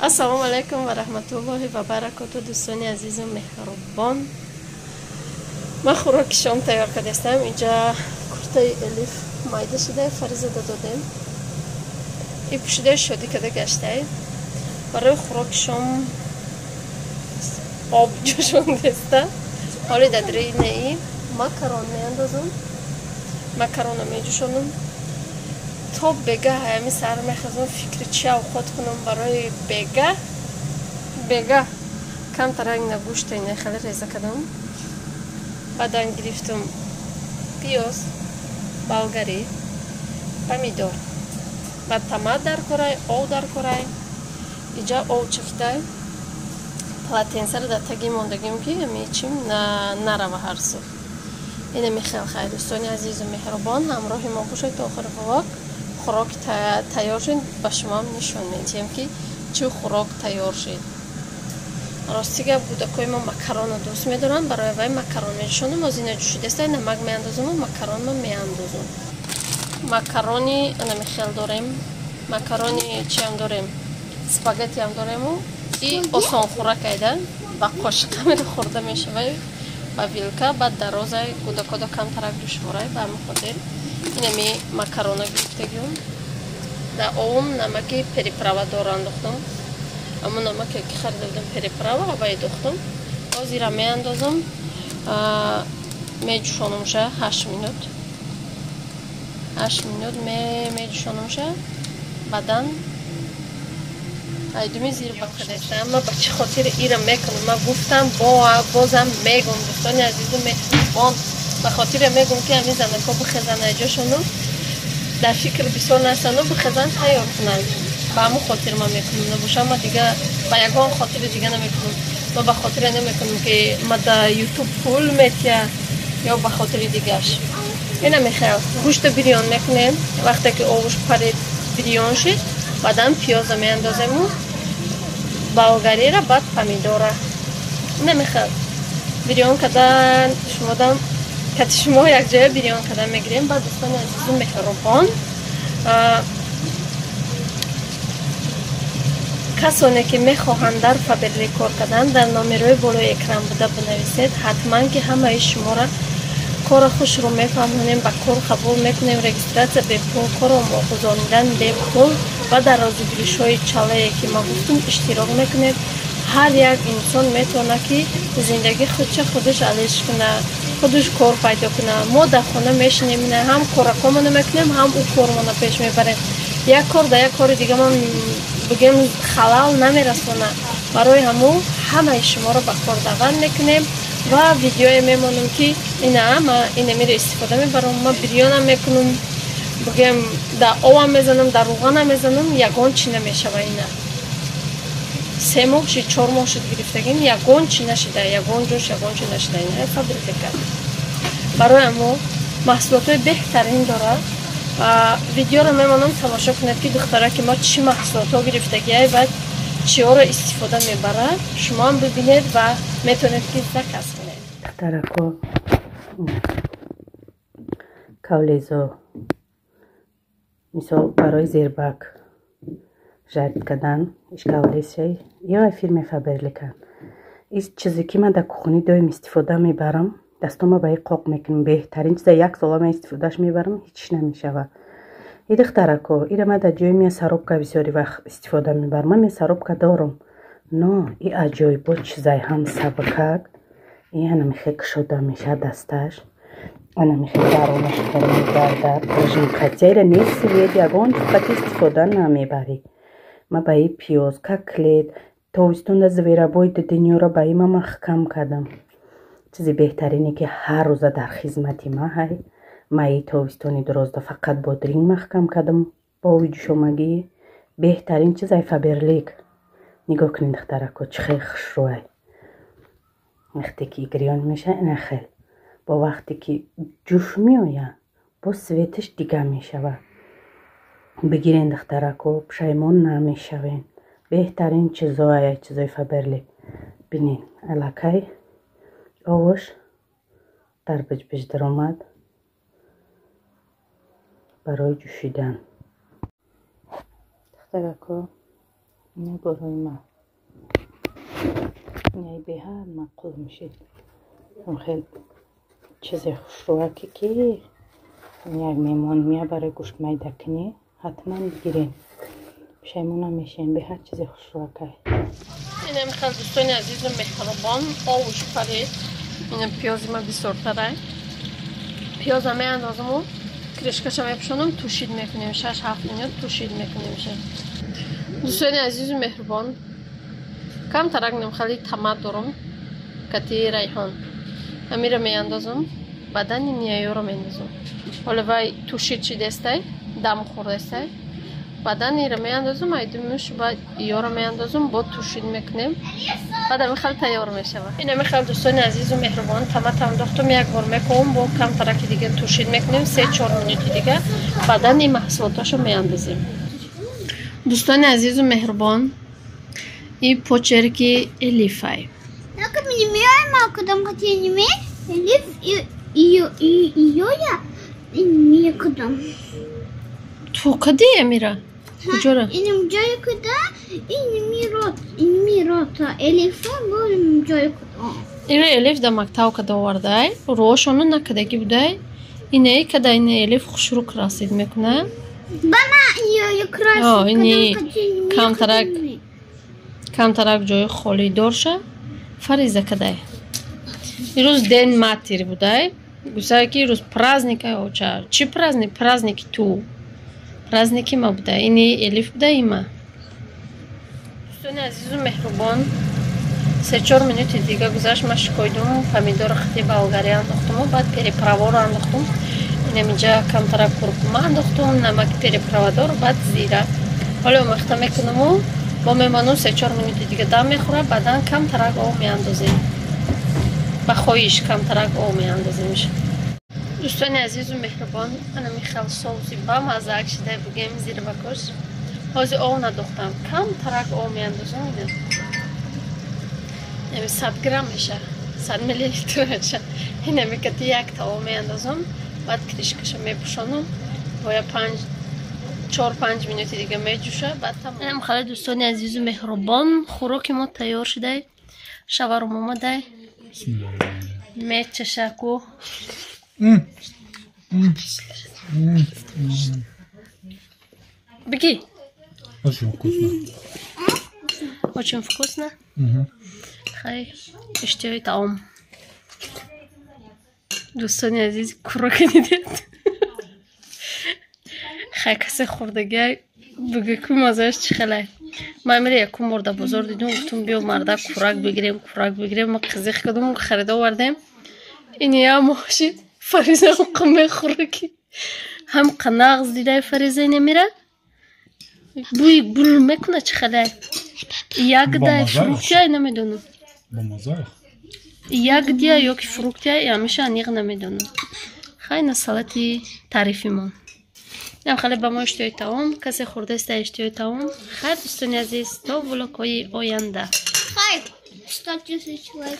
Ассалому алайкум ва раҳматуллоҳи ва баракоту, дӯстони азизу меҳрубон. Ман хӯроки шом тайёр кардастам. Инҷа куртаи Элиф майда шуда, Фаризада додем. И пӯшидаи шодӣ када гаштай. Барои хӯроки шом об ҷӯшондаста. Ҳоли дар даи макарон меандозам. Макарона меҷӯшонам. То бегаҳ ҳами сар мехезам, фикри чи авқот кунам барои бегаҳ. Бегаҳ камтарак на гӯшта ина хеле реза кардам. Баъдан гирифтам пиёз, болгарӣ, помидор. Баъд томат дар корай, ов дар корай. Иҷа ов чакидай. Полотенцаро дар таги мондагим, ки ҳами чим нарава ҳар су. Инами хел. Хайр, дӯстони азизу меҳрубон, ҳамроҳи мо бошед то охири влог. Хӯрок тайёр шуд, ба шумоам нишон медиҳем, ки чӣ хӯрок тайёр шуд. Рости гап, кӯдакои мо макаронро дӯст медоранд, барои вай макарон меҷӯшонам. Озина ҷӯшидаста, намак меандозаму макаронро меандозам. Макарони анами хел дорем, макарони чиам дорем, спагеттиам дорему. И осонхӯрак айда, ба қошиқа хӯрда мешавад, ба вилка. Баъд дарозай, кӯдакодо камтарак душворай. Ба ҳамин хотир инами макарона гирифтагиум. Дар овум намаки переправа дор андохтам, аммо намаке ки харида будам, переправа, авай дохтам. Ҳозира меандозам, меҷӯшонамша 8 минут, 8 минут меҷӯшонамша. Баъдан айдуми зир бакадестам. Ма ба чӣ хотир ира мекунам? Ма гуфтам, бозам мегум, дӯстони азизу меҳрубон, ба хотире мегум, ки ҳамин занако бихезан айҷошону дар фикр бисёр настану, бихезан, тайёр кунанд. Ба ҳамун хотир ма мекунам. Набошам, ма дига ба ягон хотири дига намекунам. Ма ба хотире намекунам, ки ма да Ютуб пул метия ё ба хотири дигаш. Ина мехел гӯшта бирён мекунем. Вақте ки овуш парид, бирён шид, баъдан пиёза меандозему, болгарира, баъд помидора. Ина мехел бирён кардан. Шумодам кати шумо якҷоя бирён кардан мегирем. Баъд, дӯстони азизу меҳрубон, касоне ки мехоҳанд дар Фаберлик кор кардан, дар номерои болои экран буда бинависед. Ҳатман ки ҳамаи шуморо кора хушрӯ мефаҳмонем, ба кор қабул мекунем. Регистрация бепул, корро гузонидан бепул ва дар розыгрышҳои чалае ки ма гуфтум иштирок мекунед. Ҳар як инсон метавонад, ки зиндагии худша худаш алиш кунад, худаш кор пайдо кунад. Мо дар хона мешинем, ҳам коракомона мекунем, ҳам ӯ кормона пеш мебарем. Як кор дар як кори дига ман бигем халал намерасонад. Барои ҳамун ҳамаи шуморо ба кор даъват мекунем ва видеое мемонам, ки ина ма инамиро истифода мебарам. Ма бирёнам мекунам, бигем, дар овам мезанам, дар руғанам мезанам, ягон чӣ намешава. Ина 3 моҳ шид, 4 моҳ шид гирифтагим, ягон чӣ нашида, ягон ҷош ягон чӣ нашида. Ина Фаберлика барои ҳамо маҳсулотҳои беҳтарин дорад. Видеоро мемонам, тамошо кунед, ки духтараки мо чӣ маҳсулотҳо гирифтагиай ва чиҳоро истифода мебарад. Шумоам бибинед ва метавонед, ки заказ кунед. Духтарако, кавлезо, мисол, барои зербак жарить кардан ишкавлезшай ё фирми Фаберликан. Ис чизе ки ман дар кухонӣ доим истифода мебарам, дастома ба и қоқ мекунам. Беҳтарин чиза, як сола ман истифодаш мебарам, ҳеч намешавад. И духтарако, ира ман дар ҷои мясорубка бисёри вақт истифода мебарам. Ман мясорубка дорам, но и аҷоибот чизай, ҳам сабукак, и анамихе кушода мешавад дасташ, анамихе даронаш кор мегардад. Пружинкатия ира не свет, ягон чизқати истифода намебарӣ. Ма ба и пиёз, котлет, тобистонда зверобой дидинёро ба и ма маҳкам кардам. Чизи беҳтарине, ки ҳар рӯза дар хизмати ма ҳай. Ма и тобистони дурозда фақат бодринг маҳкам кардам бо ови ҷӯшомагӣ. Беҳтарин чиз ай Фаберлик. Нигоҳ кунед, духтарако, чӣ хел хушрӯай. Вақте ки гирён меша, ина хел, бо вақте ки ҷӯш меояд, бо цветаш дига мешавад. Бигирен, духтарако, пушаймон намешавен. Беҳтарин чизоая чизои Фаберлик. Бинен, аллакай овош дар биҷбиҷ даромад барои ҷӯшидан. Духтарако. Ина барои ман. Инаи беҳад маъқул мешид. Хел чизе хушрӯаке, ки як меҳмон меяд, барои гӯшт майда кунӣ, ҳатман бигирен. Пушаймон намешавем, беҳад чизе хушрӯакай. Инам хел, дӯстони азизу меҳрубон, овуш парид. Ина пиёзи ма бисёртарай. Пиёза меандозаму крышкаша мепӯшонам, тушить мекунем, 6-7 минут тушить мекунем. Дӯстони азизу меҳрубон, камтарак намхали томат дорам кати райҳон, ҳамира меандозам, баъдан ниёёро меандозам. Ҳоло вай тушить шидестай, дам хӯрдестай, баъдан ира меандозам, айдумуш ба иёро меандозам, бо тушить мекунем, баъд ами хел тайёр мешавад. Ин ами хел, дӯстони азизу меҳрубон, томат андохтум, як бор мековам, бо камтараки дига тушить мекунем, 3-4 минути дига, баъдан ин маҳсулоташо меандозем. Дӯстони азизу меҳрубон, и почерки Элифай. Элиф иёя мекудам. Ту кади амира? Куҷора? Иним ҷои куда, иними рот, иними рота. Элифа бо ҷои куда. Ира Элиф да мактаб када овардай, рошону накадаги будай. Инаи када, ина Элиф хушрӯ красить мекуна. Бана иёя красить. Ини камтарак камтарак ҷои холӣ дорша фариза кадай. Ирӯз День матери будай. Гусае ки ирӯз праздник ай оча. Чӣ праздник? Праздники ту. Праздники ма буда. Ини Элиф буда, има. Дӯстони азизу меҳрубон, 3-4 минути дига гузашт, ма шикойдум, помидори хати болгарӣ андохтуму баъд приправаро андохтум. Инаминҷа камтарак куркума андохтум, намаки приправадор, баъд зира. Ҳоло омехта мекунаму бо мемонум, 3-4 минути дига дам мехӯрад, баъдан камтарак об меандозем. Ба хоҳиш камтарак об меандоземш. Дӯстони азизу меҳрубон, анами хел соуси бамаззаак шида, бугем зирбакош. Ҳозир об надохтам, камтарак об меандозам. Ина ами 100 грамм меша, 100 миллилитр меша. Инами кати якта об меандозам, баъд крышкаша мепӯшонам, боя панҷ 4-5 минути дига меҷӯша, баъд тамом. Хеле, дӯстони азизу меҳрубон, хӯроки мо тайёр шудай, шаварум омадай, мечашаку. Беги. Очень вкусно. Очень вкусно. Хай, иштиҳои таом. Дӯстони азиз, кӯрока дидед? Хай, касе хӯрдагиай бигӯ, ку мазааш чӣ хелай. Ман мера якум бор дар бозор дидум, гуфтум, биё, мардак, кӯрак бигирем, кӯрак бигирем. Ма қизиқ кардум, харида овардем. Ин я мошид, Фариза ҳам мехӯра, ки ҳам қанағз дидай. Фариза немира бӯи гул мекуна, чӣ хелай, ягдай, фруктия, намедонам, ягдия ё ки фруктия, ҳамеша аниқ намедонам. Хайна, салати тарифимон нам хеле ба мо иштиҳои таом. Касе хӯрдаиста, иштиҳои таом. Хайр, дӯстони азиз, то влогҳои оянда. Хайр, 100 тысяч лайк.